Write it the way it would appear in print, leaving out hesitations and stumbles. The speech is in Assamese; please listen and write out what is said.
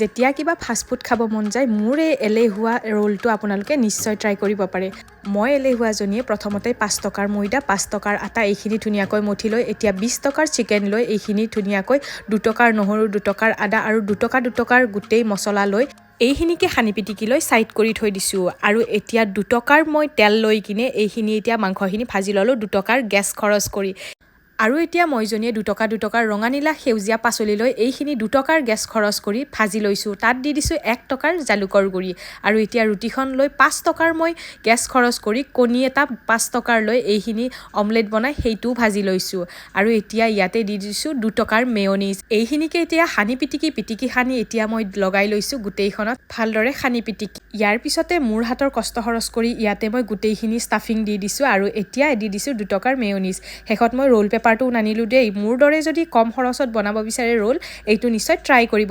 যেতিয়া কিবা ফাষ্টফুড খাব মন যায়, মোৰ এই এলেহুৱা ৰোলটো আপোনালোকে নিশ্চয় ট্ৰাই কৰিব পাৰে। মই এলেহুৱাজনীয়ে প্ৰথমতে 5 টকাৰ ময়দা, 5 টকাৰ আটা এইখিনি ধুনীয়াকৈ মঠি লৈ, এতিয়া 20 টকাৰ চিকেন লৈ, এইখিনি ধুনীয়াকৈ 2 টকাৰ নহৰু, 2 টকাৰ আদা আৰু 2 টকা 2 টকাৰ গোটেই মছলা লৈ এইখিনিকে সানি পিটিকি লৈ ছাইড কৰি থৈ দিছোঁ। আৰু এতিয়া 2 টকাৰ মই তেল লৈ কিনে এইখিনি এতিয়া মাংসখিনি ভাজি ল'লোঁ 2 টকাৰ গেছ খৰচ কৰি। আৰু এতিয়া মইজনীয়ে 2 টকা 2 টকাৰ ৰঙা, নীলা, সেউজীয়া পাচলি লৈ এইখিনি 2 টকাৰ গেছ খৰচ কৰি ভাজি লৈছোঁ। তাত দি দিছোঁ 1 টকাৰ জালুকৰ গুড়ি। আৰু এতিয়া ৰুটিখন লৈ 5 টকাৰ মই গেছ খৰচ কৰি কণী এটা 5 টকাৰ লৈ এইখিনি অমলেট বনাই সেইটোও ভাজি লৈছোঁ। আৰু এতিয়া ইয়াতে দি দিছোঁ 2 টকাৰ মেয়নিজ। এইখিনিকে এতিয়া সানি পিটিকি পিটিকি সানি এতিয়া মই লগাই লৈছোঁ গোটেইখনত ভালদৰে সানি পিটিকি। ইয়াৰ পিছতে মোৰ হাতৰ কষ্ট খৰচ কৰি ইয়াতে মই গোটেইখিনি ষ্টাফিং দি দিছোঁ আৰু এতিয়া দি দিছোঁ 2 টকাৰ মেয়নিজ। শেষত মই ৰোল পেপাৰটোও নানিলোঁ দেই। মোৰ দৰে যদি কম খৰচত বনাব বিচাৰে ৰোল, এইটো নিশ্চয় ট্ৰাই কৰিব।